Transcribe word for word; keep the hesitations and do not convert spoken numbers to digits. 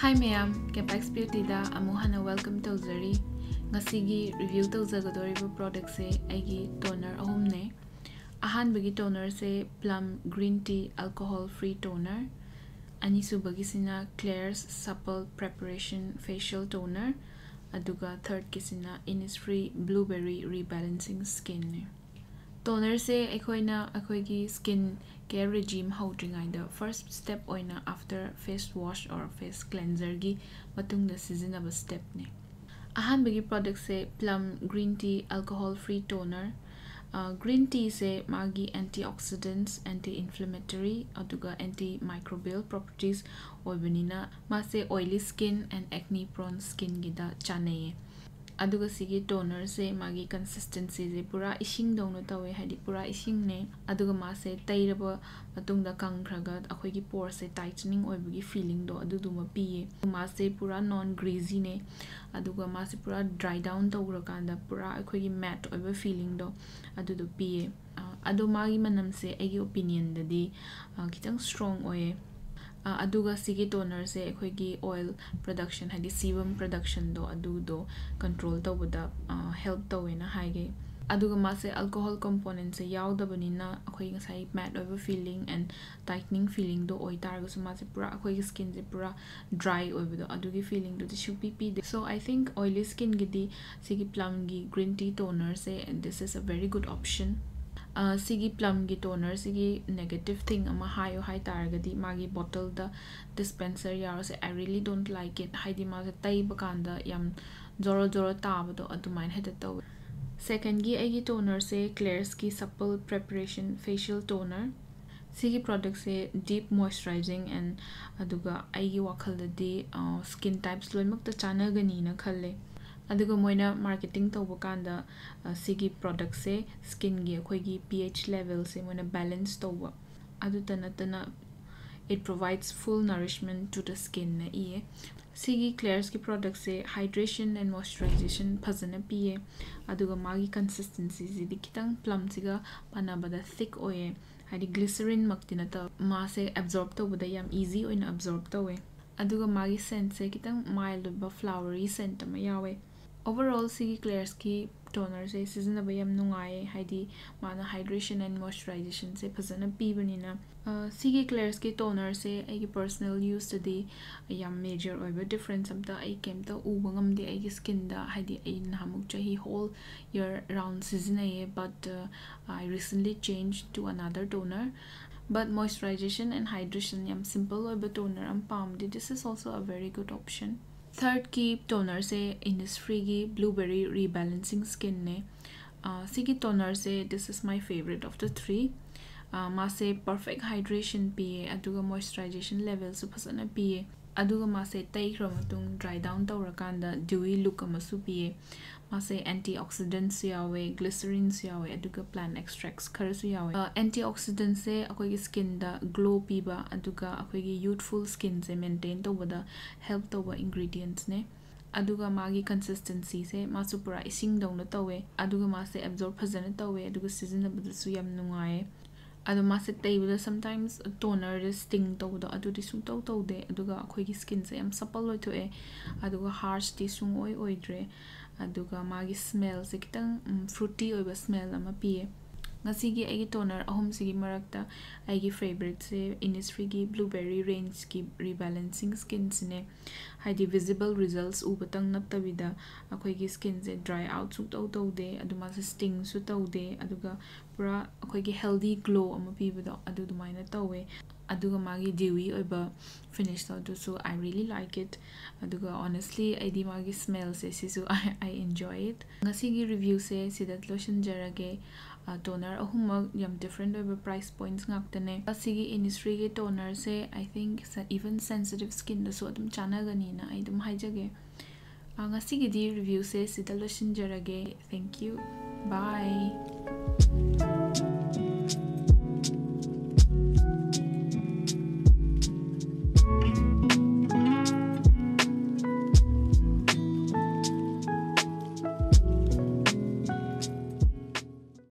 Hi ꯃꯌꯥꯝ, Capex Beautyꯗ ꯑꯃꯨꯛ ꯍꯟꯅ welcome ꯇꯧꯖꯔꯤ꯫ ꯉꯁꯤꯒꯤ review ꯇꯧꯖꯒꯗꯧꯔꯤꯕ productꯁꯦ ꯑꯩꯒꯤ toner ꯑꯍꯨꯝꯅꯦ꯫ ꯑꯍꯥꯟꯕꯒꯤ tonerꯁꯦ Plum Green Tea Alcohol Free Toner, ꯑꯅꯤꯁꯨꯕꯒꯤꯁꯤꯅ Klairs Supple Preparation Facial Toner, ꯑꯗꯨꯒ thirdꯀꯤꯁꯤꯅ Innisfree Blueberry Rebalancing Skinꯅꯦ꯫ Tonerꯁꯦ ꯑꯩꯈꯣꯏꯅ ꯑꯩꯈꯣꯏꯒꯤ skin care regime ꯍꯧꯗ꯭ꯔꯤꯉꯩꯗ first step ꯑꯣꯏꯅ after face wash or face cleanserꯒꯤ ꯃꯇꯨꯡꯗ ꯁꯤꯖꯤꯟꯅꯕ stepꯅꯦ꯫ ꯑꯍꯥꯟꯕꯒꯤ productꯁꯦ Plum Green Tea Alcohol Free Toner꯫ Green teaꯁꯦ ꯃꯥꯒꯤ antioxidants, anti inflammatory ꯑꯗꯨꯒ antimicrobial properties ꯑꯣꯏꯕꯅꯤꯅ ꯃꯥꯁꯦ oily skin and acne prone skinꯒꯤꯗ ꯆꯥꯟꯅꯩꯌꯦ꯫ ꯑꯗꯨꯒ ꯁꯤꯒꯤ tonerꯁꯦ ꯃꯥꯒꯤ consistencyꯁꯦ ꯄꯨꯔꯥ ꯏꯁꯤꯡꯗꯧꯅ ꯇꯧꯋꯦ, ꯍꯥꯏꯗꯤ ꯄꯨꯔꯥ ꯏꯁꯤꯡꯅꯦ꯫ ꯑꯗꯨꯒ ꯃꯥꯁꯦ ꯇꯩꯔꯕ ꯃꯇꯨꯡꯗ ꯀꯪꯈ꯭ꯔꯒ ꯑꯩꯈꯣꯏꯒꯤ poresꯁꯦ tightening ꯑꯣꯏꯕꯒꯤ feelingꯗꯣ ꯑꯗꯨꯗꯨꯃ ꯄꯤꯌꯦ꯫ ꯃꯥꯁꯦ ꯄꯨꯔꯥ non greasyꯅꯦ꯫ ꯑꯗꯨꯒ ꯃꯥꯁꯦ ꯄꯨꯔꯥ dry down ꯇꯧꯈ꯭ꯔꯀꯥꯟꯗ ꯄꯨꯔꯥ ꯑꯩꯈꯣꯏꯒꯤ matte ꯑꯣꯏꯕ feelingꯗꯣ ꯑꯗꯨꯗꯣ ꯄꯤꯌꯦ꯫ ꯑꯗꯣ ꯃꯥꯒꯤ ꯃꯅꯝꯁꯦ ꯑꯩꯒꯤ opinionꯗꯗꯤ ꯈꯤꯇꯪ strong ꯑꯣꯏꯌꯦ꯫ ꯑꯗꯨꯒ ꯁꯤꯒꯤ tonerꯁꯦ ꯑꯩꯈꯣꯏꯒꯤ oil production, ꯍꯥꯏꯗꯤ sebum productionꯗꯣ ꯑꯗꯨꯗꯣ control ꯇꯧꯕꯗ help ꯇꯧꯋꯦꯅ ꯍꯥꯏꯒꯦ꯫ ꯑꯗꯨꯒ ꯃꯥꯁꯦ alcohol componentꯁꯦ ꯌꯥꯎꯗꯕꯅꯤꯅ ꯑꯩꯈꯣꯏ ꯉꯁꯥꯏ matte ꯑꯣꯏꯕ feeling and tightening feelingꯗꯣ ꯑꯣꯏꯇꯥꯔꯒꯁꯨ ꯃꯥꯁꯦ ꯄꯨꯔꯥ ꯑꯩꯈꯣꯏꯒꯤ skinꯁꯦ ꯄꯨꯔꯥ dry ꯑꯣꯏꯕꯗꯣ ꯑꯗꯨꯒꯤ feelingꯗꯨꯗꯤ ꯁꯨꯡꯄꯤ ꯄꯤꯗꯦ꯫ So I think oily skinꯒꯤꯗꯤ ꯁꯤꯒꯤ Plumꯒꯤ green tea tonerꯁꯦ, this is a very good option꯫ ꯁꯤꯒꯤ Plumꯒꯤ tonerꯁꯤꯒꯤ negative thing ꯑꯃ ꯍꯥꯏꯌꯣ ꯍꯥꯏ ꯇꯥꯔꯒꯗꯤ ꯃꯥꯒꯤ bottleꯗ dispenser ꯌꯥꯎꯔꯁꯦ, I really don't like it꯫ ꯍꯥꯏꯗꯤ ꯃꯥꯁꯦ ꯇꯩꯕ ꯀꯥꯟꯗ ꯌꯥꯝ ꯖꯣꯔꯣ ꯖꯣꯔꯣ ꯇꯥꯕꯗꯣ ꯑꯗꯨꯃꯥꯏꯅ ꯍꯦꯛꯇ ꯇꯧꯋꯦ꯫ Secondꯒꯤ ꯑꯩꯒꯤ tonerꯁꯦ Klairsꯀꯤ Supple Preparation Facial Toner꯫ ꯁꯤꯒꯤ productꯁꯦ deep moisturizing and ꯑꯗꯨꯒ ꯑꯩꯒꯤ ꯋꯥꯈꯜꯗꯗꯤ skin types ꯂꯣꯏꯅꯃꯛꯇ ꯆꯥꯟꯅꯒꯅꯤꯅ ꯈꯜꯂꯦ꯫ ꯑꯗꯨꯒ ꯃꯣꯏꯅ marketing ꯇꯧꯕ ꯀꯥꯟꯗ ꯁꯤꯒꯤ productꯁꯦ skinꯒꯤ ꯑꯩꯈꯣꯏꯒꯤ pH levelꯁꯦ ꯃꯣꯏꯅ balance ꯇꯧꯕ꯫ ꯑꯗꯨꯇ ꯅꯠꯇꯅ it provides full nourishment to the skinꯅ ꯏꯌꯦ꯫ ꯁꯤꯒꯤ Klairsꯀꯤ productꯁꯦ hydration and moisturization ꯐꯖꯅ ꯄꯤꯌꯦ꯫ ꯑꯗꯨꯒ ꯃꯥꯒꯤ consistencyꯁꯤꯗꯤ ꯈꯤꯇꯪ Plumꯁꯤꯒ ꯄꯥꯟꯅꯕꯗ thick ꯑꯣꯏꯌꯦ꯫ ꯍꯥꯏꯗꯤ glycerineꯃꯛꯇꯤ ꯅꯠꯇꯕ, ꯃꯥꯁꯦ absorb ꯇꯧꯕꯗ ꯌꯥꯝ easy ꯑꯣꯏꯅ absorb ꯇꯧꯋꯦ꯫ ꯑꯗꯨꯒ ꯃꯥꯒꯤ scentꯁꯦ ꯈꯤꯇꯪ mild ꯑꯣꯏꯕ flowery scent ꯑꯃ ꯌꯥꯎꯋꯦ꯫ Overall ꯁꯤꯒꯤ Claireꯁꯀꯤ tonerꯁꯦ ꯁꯤꯖꯤꯟꯅꯕ ꯌꯥꯝ ꯅꯨꯡꯉꯥꯏꯌꯦ, ꯍꯥꯏꯗꯤ ꯃꯥꯅ hydration and moisturizationꯁꯦ ꯐꯖꯅ ꯄꯤꯕꯅꯤꯅ꯫ ꯑ, ꯁꯤꯒꯤ Claireꯁꯀꯤ tonerꯁꯦ ꯑꯩꯒꯤ personal useꯇꯗꯤ ꯌꯥꯝ major ꯑꯣꯏꯕ difference ꯑꯝꯇ ꯑꯩ ꯀꯩꯝꯇ ꯎꯕ ꯉꯝꯗꯦ ꯑꯩꯒꯤ skinꯗ, ꯍꯥꯏꯗꯤ ꯑꯩ ꯅꯍꯥꯟꯃꯨꯛ ꯆꯍꯤ whole year round ꯁꯤꯖꯤꯟꯅꯩꯌꯦ, but, uh, I recently changed to another toner. But moisturization and hydration ꯌꯥꯝ simple ꯑꯣꯏꯕ toner ꯑꯃ ꯄꯥꯝꯃꯗꯤ, this is also a very good option. Thirdꯀꯤ tonerꯁꯦ Innisfreeꯒꯤ Blueberry Rebalancing Skinꯅꯦ꯫ ꯑ, ꯁꯤꯒꯤ tonerꯁꯦ, this is my favorite of the three. ꯑ, ꯃꯥꯁꯦ perfect hydration ꯄꯤꯌꯦ, ꯑꯗꯨꯒ moisturization levelꯁꯨ ꯐꯖꯅ ꯄꯤꯌꯦ, ꯑꯗꯨꯒ ꯃꯥꯁꯦ ꯇꯩꯈ꯭ꯔ ꯃꯇꯨꯡ dry down ꯇꯧꯔꯀꯥꯟꯗ dewy look ꯑꯃꯁꯨ ꯄꯤꯌꯦ꯫ ꯃꯥꯁꯦ antioxidants ꯌꯥꯎꯋꯦ, glycerineꯁꯨ ꯌꯥꯎꯋꯦ, ꯑꯗꯨꯒ plant extracts ꯈꯔꯁꯨ ꯌꯥꯎꯋꯦ꯫ ꯑ, antioxidantꯁꯦ ꯑꯩꯈꯣꯏꯒꯤ skinꯗ glow ꯄꯤꯕ, ꯑꯗꯨꯒ ꯑꯩꯈꯣꯏꯒꯤ youthful skinꯁꯦ maintain ꯇꯧꯕꯗ help ꯇꯧꯕ ingredientsꯅꯦ꯫ ꯑꯗꯨꯒ ꯃꯥꯒꯤ consistencyꯁꯦ, ꯃꯥꯁꯨ ꯄꯨꯔꯥ ꯏꯁꯤꯡꯗꯧꯅ ꯇꯧꯋꯦ, ꯑꯗꯨꯒ ꯃꯥꯁꯦ absorb ꯐꯖꯅ ꯇꯧꯋꯦ, ꯑꯗꯨꯒ ꯁꯤꯖꯤꯟꯅꯕꯗꯁꯨ ꯌꯥꯝ ꯅꯨꯡꯉꯥꯏꯌꯦ꯫ ꯑꯗꯣ ꯃꯥꯁꯦ ꯇꯩꯕꯗ sometimes tonerꯗ sting ꯇꯧꯕꯗꯣ, ꯑꯗꯨꯗꯤ ꯁꯨꯡꯇꯧ ꯇꯧꯗꯦ꯫ ꯑꯗꯨꯒ ꯑꯩꯈꯣꯏꯒꯤ skinꯁꯦ ꯌꯥꯝ supple ꯑꯣꯏꯊꯣꯛꯑꯦ, ꯑꯗꯨꯒ harshꯇꯤ ꯁꯨꯡꯑꯣꯏ ꯑꯣꯏꯗ꯭ꯔꯦ꯫ ꯑꯗꯨꯒ ꯃꯥꯒꯤ smellꯁꯦ ꯈꯤꯇꯪ, ꯎꯝ, fruity ꯑꯣꯏꯕ smell ꯑꯃ ꯄꯤꯌꯦ꯫ ꯉꯁꯤꯒꯤ ꯑꯩꯒꯤ toner ꯑꯍꯨꯝꯁꯤꯒꯤ ꯃꯔꯛꯇ ꯑꯩꯒꯤ favouriteꯁꯦ Innisfreeꯒꯤ Blueberry rangeꯀꯤ Rebalancing Skinꯁꯤꯅꯦ꯫ ꯍꯥꯏꯗꯤ visible results ꯎꯕꯇꯪ ꯅꯠꯇꯕꯤꯗ, ꯑꯩꯈꯣꯏꯒꯤ skinꯁꯦ dry out ꯁꯨꯡꯇꯧ ꯇꯧꯗꯦ, ꯑꯗꯨ ꯃꯥꯁꯦ stingꯁꯨ ꯇꯧꯗꯦ, ꯑꯗꯨꯒ ꯄꯨꯔꯥ ꯑꯩꯈꯣꯏꯒꯤ healthy glow ꯑꯃ ꯄꯤꯕꯗꯣ, ꯑꯗꯨ ꯑꯗꯨꯃꯥꯏꯅ ꯇꯧꯋꯦ꯫ ꯑꯗꯨꯒ ꯃꯥꯒꯤ dewy ꯑꯣꯏꯕ finishꯇꯣ, ꯑꯗꯨꯁꯨ I really like it꯫ ꯑꯗꯨꯒ honestly ꯑꯩꯗꯤ ꯃꯥꯒꯤ smellꯁꯦ, ꯁꯤꯁꯨ I, I enjoy it꯫ ꯉꯁꯤꯒꯤ reviewꯁꯦ ꯁꯤꯗ ꯂꯣꯏꯁꯤꯟꯖꯔꯒꯦ꯫ ꯑ, toner ꯑꯍꯨꯝꯃꯛ ꯌꯥꯝ different ꯑꯣꯏꯕ price points ꯉꯥꯛꯇꯅꯦ꯫ ꯑꯁꯤꯒꯤ Innisfreeꯒꯤ tonerꯁꯦ, I think, se-, even sensitive skinꯗꯁꯨ ꯑꯗꯨꯝ ꯆꯥꯟꯅꯒꯅꯤꯅ ꯑꯩ ꯑꯗꯨꯝ ꯍꯥꯏꯖꯒꯦ꯫ ꯑ, ꯉꯁꯤꯒꯤꯗꯤ reviewꯁꯦ ꯁꯤꯗ ꯂꯣꯏꯁꯤꯟꯖꯔꯒꯦ꯫ Thank you. Bye.